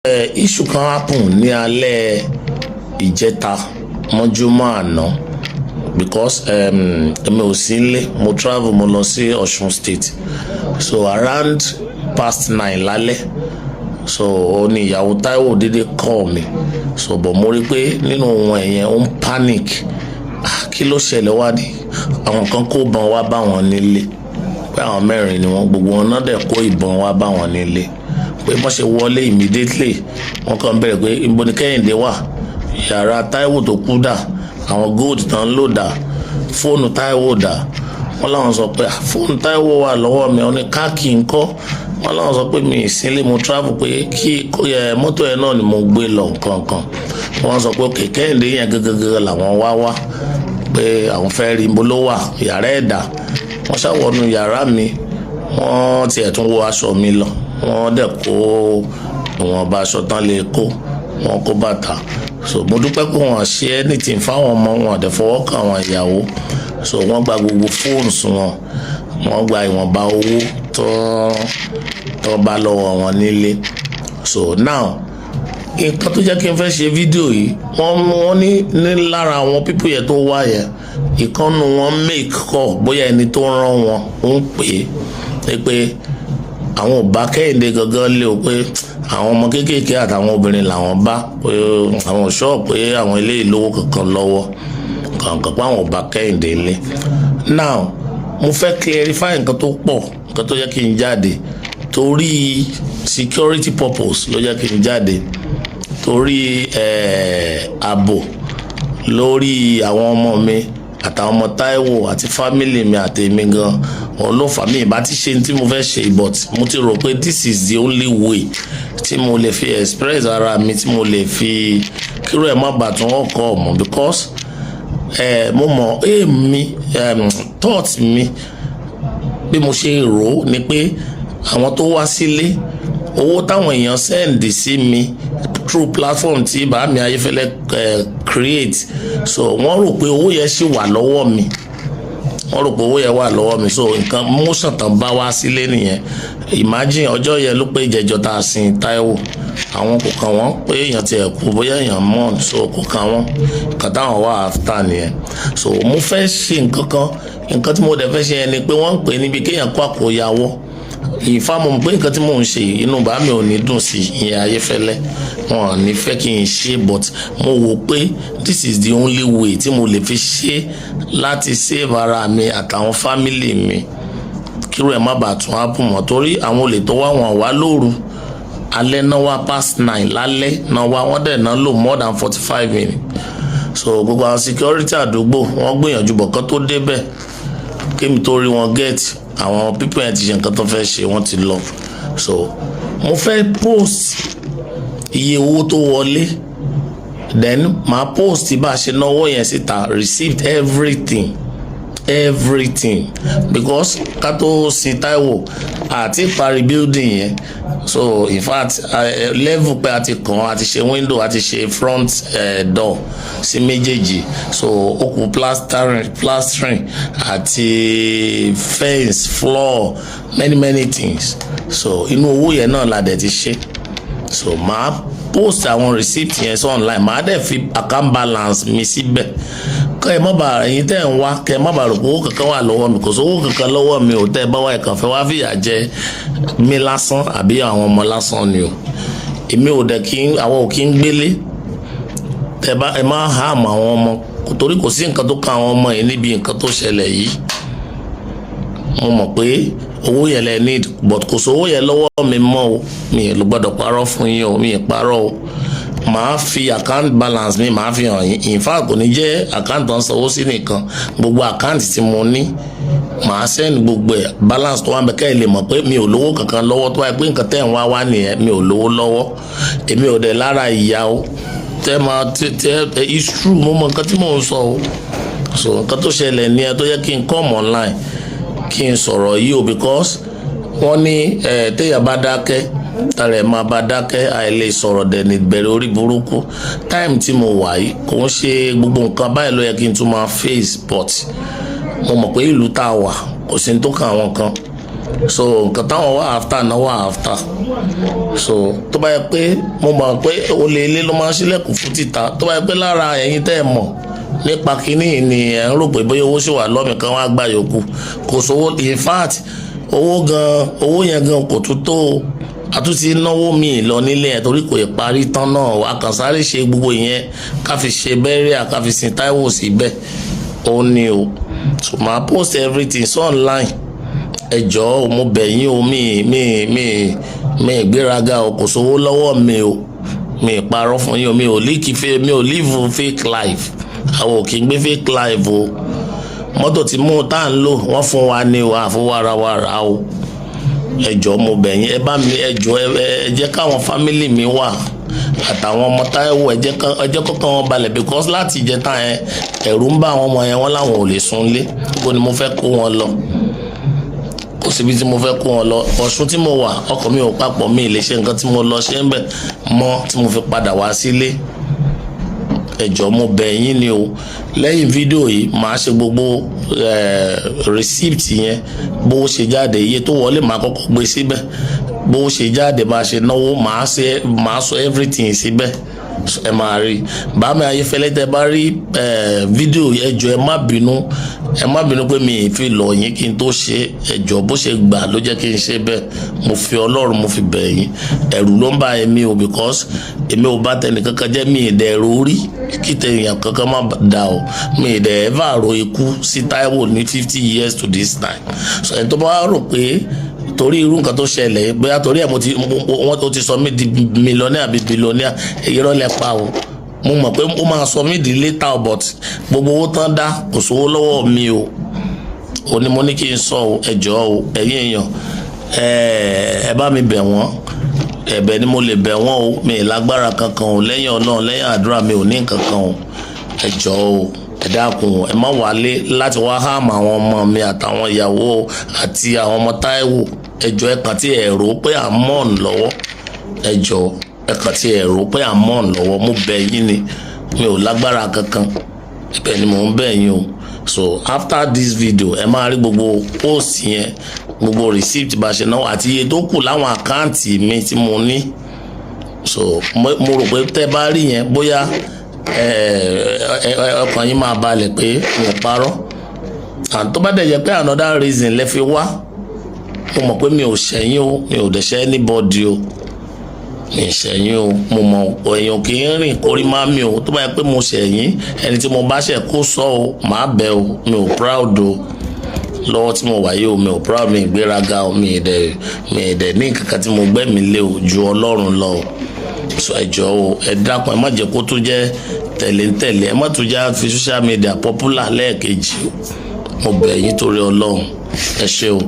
Issue kan happen ní alẹ́ ìjẹta mọ́júmọ́ àná because èmi ò sí nílé, mo travel, mo lọ sí Ọ̀ṣun State. So around past 9 lálẹ́, so ó ní ìyàwó Táíwò dédé call mi. So but mo rí pé nínú ohun ẹ̀yẹn, ó ń panic. Ah, kí ló ṣẹlẹ̀? Wá ní àwọn kan kó ìbọn wá bá wọn nílé, pé àwọn mẹ́rin ni wọ́n, gbogbo wọn náà dẹ̀ kó ìbọn wá bá wọn nílé, pé wọ́n ṣe wọlé immediately, wọ́n kàn bẹ̀rẹ̀ pé ibo ni Kẹ́hìndé wà, yàrá Táíwò tó kú dà, àwọn gold tán ń lò dà, fóònù Táíwò dà. Wọ́n láwọn sọ pé, "Ah, fóònù Táíwò wà lọ́wọ́ mi." Wọ́n ní káàkì ńkọ́? Wọ́n láwọn sọ pé mi ì sílé, mo travel, pé kí mọ́tò yẹn náà ni mo gbé lọ, nǹkan kan. Wọ́n sọ pé okay, Kẹ́hìndé yẹn gẹ́gẹ́gẹ́ làwọn wá wá, pé àwọn fẹ́ rí, ibo ló wà, yàrá ẹ̀dà. Wọ́n ṣàwọnú yàrá mi, wọ́n tiẹ̀ tún wọ aṣọ mi lọ, wọ́n dẹ̀ kó ìwọ̀nba aṣọ tán lè kó, wọ́n kó bàtà. So mo dúpẹ́ pé wọ́n ṣe anything fáwọn ọmọ wọn, àdẹ̀ fọwọ́ kàn àwọn ìyàwó. So wọ́n gba gbogbo phones wọn, wọ́n gba ìwọ̀nba owó tó bá lọ́wọ́ wọn nílé. So now, nǹkan tó jẹ́ kí n fẹ́ ṣe fídíò yìí, wọ́n ní lára àwọn people yẹn tó wá yẹn, ìkànnù wọn make call, bóyá ẹni tó rán wọn ń pè é pé àwọn ò bá Kẹ́hìndé gangan lé o, pé àwọn ọmọ kéékèèké àtàwọn obìnrin làwọn bá, pé àwọn ò sọ pé àwọn eléyìí lówó kankan lọ́wọ́ kankan, pé àwọn ò bá Kẹ́hìndé lé. Now, mo fẹ́ clarify nǹkan tó pọ̀. Nǹkan tó jẹ́ kí n jáde, torí security purpose ló jẹ́ kí n jáde, torí ààbò lórí àwọn ọmọ mi àtàwọn ọmọ Táíwò àti family mi àtèmi gan, òun ló fà mí. Ìbá ti ṣe tí mo fẹ́ ṣe, but mo ti rò pé this is the only way tí mo lè fi express ara mi, tí mo lè fi kíró ẹ̀ má bàa tún ọkọ̀ mọ̀, because mo mọ̀ èmi, thought mi, bí mo ṣe rò ó ni pé àwọn tó wá sílé, owó táwọn èèyàn send sí mi through platform tí bàámi Ayéfẹ́lẹ́ create, so wọ́n rò pé owó yẹn ṣì wà lọ́wọ́ mi, wọ́n rò pé owó yẹn wà lọ́wọ́ mi. So nǹkan motion tán bá wá sílé nìyẹn. Imagine, ọjọ́ yẹn ló pé ìjẹjọ tá a sin Táíwò. Àwọn kò kàn wọ́n pé èèyàn tiẹ̀ kú, bóyá èèyàn mọ̀, so kò kàn wọ́n. Nǹkan táwọn wà after nìyẹn. So mo fẹ́ ṣe nǹkan kan. Nǹkan tí mo dẹ̀ fẹ́ ṣe yẹn ni pé wọ́n ń pè níbi kéèyàn kó àkóyawọ́ ìfá. Mo mọ̀ pé nǹkan tí mò ń ṣe, inú bàá mi ò ní dùn sí ìyẹn, Ayéfẹ́lẹ́, wọn ò ní fẹ́ kí n ṣe, but mo wò pé this is the only way tí mo lè fi ṣe láti save ara mi àtàwọn family mi, kírú ẹ̀ má bàa tún happen mọ́, torí àwọn olè tó wá, wọn wá lóru, alẹ́ náà wá, past 9 lálẹ́ náà wá, wọ́n dẹ̀ náà lò more than 45 minutes. So gbogbo àwọn security àdúgbò, wọ́n gbìyànjú bọ̀ kán tó débẹ̀, kémi tó rí wọn get, àwọn people yẹn ti ṣe nǹkan tó fẹ́ ṣe, wọ́n ti lọ. So mo fẹ́ post iye owó tó wọlé, then màá post bá a ṣe náwó yẹn síta, receipt, everything, everything, because ká tó sin Táíwò àti parí building yẹn. So in fact, level pé a ti kàn, a ti ṣe window, a ti ṣe front door sí méjèèjì, so ó kù plastering àti fence, floor, many many things. So inú owó yẹn náà la dẹ̀ ti ṣe. So màá post àwọn receipt yẹn sí online, màá dẹ̀ fi account balance mi síbẹ̀, kẹ́ ẹ má bàa, ẹ̀yin tẹ́ ẹ̀ ń wá, kẹ́ ẹ má bàa rò pé owó kankan wà lọ́wọ́ mi. Kò sówó kankan lọ́wọ́ mi ò. Tẹ́ ẹ bá wá, ẹ̀kan fẹ́ wá fìyà jẹ mí lásán àbí àwọn ọmọ lásán ni o. Èmi ò dẹ̀ kí àwọn ò kí ń gbélé. Tẹ́ bá ẹ má hàmù àwọn ọmọ, torí kò sí nǹkan tó kan àwọn ọmọ yìí níbi nǹkan tó ṣẹlẹ̀ yìí. Mo mọ̀ pé owó yẹn lẹ need, but kò sówó yẹn lọ́wọ́ mi mọ́ o. Mi ò gbọ́dọ̀ parọ́ fún yín o, mi ì parọ́ o. Màá fi account balance mi, màá fi hàn yín. In fact, kò ní jẹ́ account tó ń sanwó sí nìkan, gbogbo account tí mo ní, màá send gbogbo ẹ̀, balance tó wà bẹ́ẹ̀, kẹ́ ẹ lè mọ̀ pé mi ò lówó kankan lọ́wọ́. Tó wáyé pé nǹkan tẹ́ ń wá wá nìyẹn, mi ò lówó lọ́wọ́. Èmi ò dẹ̀ lára ìyá o tẹ́ máa tẹ́. It's true, mo mọ nǹkan tí mò ń sọ o. So nǹkan tó ṣẹlẹ̀ ní ẹ tó yẹ kí n come online kí n sọ̀rọ̀ yìí o, because wọ́n ní ẹ téèyàn bá dákẹ́, tara ẹ̀ máa bá dákẹ́. Àìlè sọ̀rọ̀ dẹ̀ ní ìbẹ̀rẹ̀ orí burúkú. Time tí mo wà yìí, kò ń ṣe gbogbo nǹkan báyìí ló yẹ kí n tún máa face, but mo mọ̀ pé ìlú tá a wà, kò sí ní tó kàn àwọn kan. So nǹkan táwọn wà after náà wà after. So tó bá yẹ pé mo mọ̀ pé olè ilé ló máa ń ṣílẹ̀kùn fún títa, tó bá yẹ pé lára ẹ̀yin tẹ́ ẹ mọ̀ nípa kínní ni ẹ̀ ń rò pé bóyá owó ṣì wà lọ́mì kan wá gbà yòókù, kò sówó. In fact, owó gan, owó yẹn gan kò tún tó o. Àtúntì náwó míì lọ nílé ẹ̀ torí kò ì parí tán náà. A kàn sáré ṣe gbogbo ìyẹn ká fi ṣe burial, ká fi sin Táíwò síbẹ̀ ó ní o. So màá post everything so online. Ẹ jọ̀ọ́, mo bẹ̀ yín o. Mi ìgbéraga o, kò sówó lọ́wọ́ mi o. Mi parọ́ fún yín o. Mi ò líkì fẹ́, mi ò live fake life. Àwọn ò kì í gbé fake life o. Mọ́tò tí mú tá à ń lò, wọ́n fún wa ní o, àfọwọ́rawara o. Ẹ jọ̀ọ́, mo bẹ̀ yín, ẹ bá mi, ẹ jọ̀ọ́, ẹ jẹ́ káwọn family mi wà àtàwọn ọmọ Táíwò, ẹ jẹ́ kọ́kàn wọn balẹ̀, because láti ìjẹta yẹn, ẹ̀rù ń bá àwọn ọmọ yẹn, wọ́n láwọn ò lè sunlé. Níbo ni mo fẹ́ kó wọn lọ? Kò síbi tí mo fẹ́ kó wọn lọ. Ọ̀ṣun tí mo wà, ọkọ̀ mi ò papọ̀, mi ì lè ṣe nǹkan tí mo lọ ṣe ń bẹ̀ mọ́ tí mo fi padà wá sílé. Ẹ jọ̀ọ́, mo bẹ̀ yín ni o. Lẹ́yìn fídíò yìí, màá ṣe gbogbo receipt yẹn, bó ṣe jáde, iye tó wọlé, màá kọ́kọ́ gbé síbẹ̀. Bó ṣe jáde, bá ṣe náwó, màá ṣe, màá sọ everything síbẹ̀, ẹ máa rí bàmí Ayéfẹ́lẹ́. Tẹ́ bá rí fídíò, ẹ jọ̀ọ́, ẹ má bínú, ẹ má bínú pé mi ì fi lọ̀ yín kí n tó ṣe. Ẹ jọ̀ọ́, bó ṣe gbà ló jẹ́ kí n ṣe bẹ́ẹ̀. Mo fi Ọlọ́run, mo fi bẹ̀ yín. Ẹ̀rù ló ń bà èmi o, because èmi ò bá tẹnì kankan jẹ́. Mi ì dẹ̀ rí kí tẹ̀yàn kankan má da o. Mi ì dẹ̀ ever ro ikú sí Táíwò ní 50 years to this time. So ẹni tó bá rò pé torí irú nǹkan tó ṣẹlẹ̀, bóyá torí ẹ̀ mo ti wọ́n tó ti sọ mí di millionaire àbí billionaire, irọ́ lẹ pa o. Mo mọ̀ pé ó máa sọ mí di later, but gbogbo owó tán dá, kò sówó lọ́wọ́ mi o. Ò ní mo ní kí n sọ o. Ẹ jọ̀ọ́ o, ẹ̀yin èèyàn, ẹ bá mi bẹ̀ wọ́n. Ẹ̀bẹ̀ ni mo lè bẹ̀ wọ́n o. Mi ì lágbára kankan o lẹ́yìn Ọlọ́run, lẹ́yìn àdúrà, mi ò ní nǹkan kan o. Ẹ jọ̀ọ́ o, ẹ dákun, ẹ má wálé láti wá harm àwọn ọmọ mi àtàwọn ìyàwó àti àwọn ọmọ Táíwò. Ẹ jọ̀ọ́, ẹ kàn tí ẹ rò pé à ń mourn lọ́wọ́. Ẹ jọ̀ọ́, ẹ kàn tí ẹ rò pé à ń mourn lọ́wọ́. Mo bẹ̀ yín ni, mi ò lágbára kankan, ibẹ̀ ni mò ń bẹ̀ yín o. So after this video, ẹ máa rí gbogbo post yẹn, gbogbo receipt bá ṣe náwó àti iye tó kù láwọn account mi tí mo ní. So mo rò pé tẹ́ bá rí yẹn, bóyá ọkàn yín máa balẹ̀ pé mi ò parọ́. And tó bá dẹ̀ jẹ́ pé another reason lẹ fi wá, mo mọ̀ pé mi ò ṣẹ̀yìn o, mi ò dẹ̀ ṣẹ̀ anybody o, mi ì ṣẹ̀yìn o. Mo mọ̀ èèyàn kì í rìn kórí má mi o. Tó bá yẹ pé mo ṣẹ̀yìn, ẹni tí mo bá ṣẹ̀ kó sọ o, màá bẹ̀ o. Mi ò proud o lọ́wọ́ tí mo wà yìí o. Mi ò proud, mi ìgbéraga o. Mi ì dẹ̀ ní nǹkan kan tí mo gbẹ́mi lé o ju Ọlọ́run lọ o. So ẹ jọ̀ọ́ o, ẹ dákun, ẹ má jẹ́ kó tún jẹ́ tẹ̀léńtẹ̀lé, ẹ má tún já fi social media popular lẹ́ẹ̀kejì o. Mo bẹ̀ yín torí Ọlọ́run. Ẹ ṣé o.